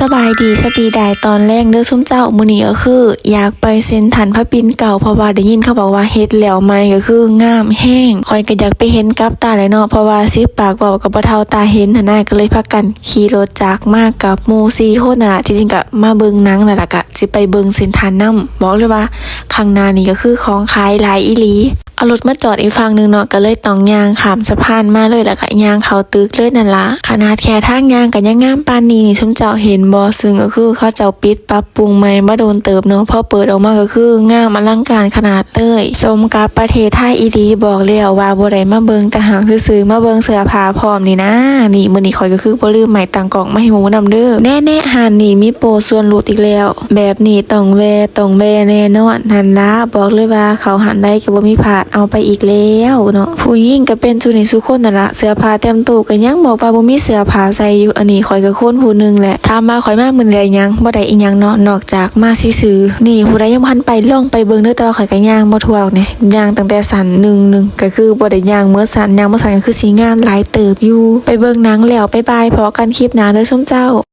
ສະບາຍດີ ສະບາຍດີຕອນແລງເດີຊຸມເຈົ້າ. ມື້ນີ້ກໍຄືຢາກໄປເຊັນທຣານພະປິ່ນເກົ່າ ເພາະວ່າໄດ້ຍິນເຂົາບອກວ່າເຮັດແລ້ວໃໝ່ ກໍຄືງາມແຮງ. ຂ້ອຍກໍຢາກໄປເຫັນກັບຕາແຫຼະເນາະ ເພາະວ່າສິບປາກເວົ້າກໍບໍ່ເທົ່າຕາເຫັນຫັ້ນນະ. ກໍເລີຍພາກັນຂີ່ລົດຈັກມາກັບໝູ່ສີ່ຄົນນັ້ນລະ ທີ່ຈິງກໍມາເບິ່ງໜັງນັ້ນລະ ກະຊິໄປເບິ່ງເຊັນທຣານນຳ. ບອກເລີຍວ່າຂ້າງໜ້ານີ້ກໍຄືຂອງຂາຍຫຼາຍອີ່ຫຼີ. ເອົາລົດມາຈອດອີກຝັ່ງໜຶ່ງເນາະ ກໍເລີຍຕ້ອງຍ່າງຂ້າມສະພານມາເລີຍ ແລ້ວກໍຍ່າງເຂົ້າຕຶກເລີຍນັ້ນລະ. ຂະໜາດແຄ່ທາງຍ່າງກໍຍັງງາມປານນີ້ ຊຸມເຈົ້າເຫັນບໍ່? ຊຶ່ງກໍຄືເຂົາເຈົ້າປິດປັບປຸງໃໝ່ມາດົນເຕີບເນາະ, ພໍເປີດອອກມາກໍຄືງາມອະລັງການຂະໜາດເລີຍ. ສົມກັບປະເທດໄທອີ່ຫຼີ, ບອກແລ້ວວ່າບໍ່ໄດ້ມາເບິ່ງແຕ່ຫ້າງຊື່ໆ, ມາເບິ່ງເສື້ອຜ້າພ້ອມນີ້ນາ. ນີ້ ມື້ນີ້ຂ້ອຍກໍຄືບໍ່ລືມໄມ້ຕັ້ງກ້ອງມາໃຫ້ໝູ່ນຳເດີ. ແນ່ໆ, ຮ້ານນີ້ມີໂປຣສ່ວນຫຼຸດອີກແລ້ວ. ແບບນີ້ຕ້ອງແວ່, ຕ້ອງແວ່ແນ່ນອນຫັ້ນລະ. ບອກເລີຍວ່າເຂົ້າຮ້ານໃດກໍບໍ່ມີພາດ, ເອົາໄປອີກແລ້ວເນາະ. ຜູ້ຍິງກໍເປັນສູ່ນີ້ສູ່ຄົນນັ້ນລະ, ເສື້ອຜ້າເຕັມຕູ້ກໍຍັງບອກວ່າບໍ່ມີເສື້ອຜ້າໃສ່ຢູ່. ອັນນີ້ຂ້ອຍກໍຄົນຜູ້ໜຶ່ງແຫຼະ, ຖາມວ່າຂ້ອຍມາມື້ນີ້ໄດ້ຫຍັງ? ບໍ່ໄດ້ອີ່ຫຍັງເນາະ, ນອກຈາກມາຊື່ໆ. ນີ້ ຜູ້ໃດຍັງບໍ່ທັນໄປ, ລອງໄປເບິ່ງເດີ. ແຕ່ວ່າຂ້ອຍກໍຍ່າງບໍ່ທົ່ວດອກນີ້, ຍ່າງຕັ້ງແຕ່ຊັ້ນໜຶ່ງໜຶ່ງ, ກໍຄືບໍ່ໄດ້ຍ່າງເໝິດຊັ້ນ, ຍ່າງເໝິດຊັ້ນກໍຄືຊິງາມຫຼາຍເຕີບຢູ່. ໄປເບິ່ງໜັງແລ້ວ, ບາຍບາຍ, ພໍ້ກັນຄລິບໜ້າເດີຊຸມເຈົ້າ.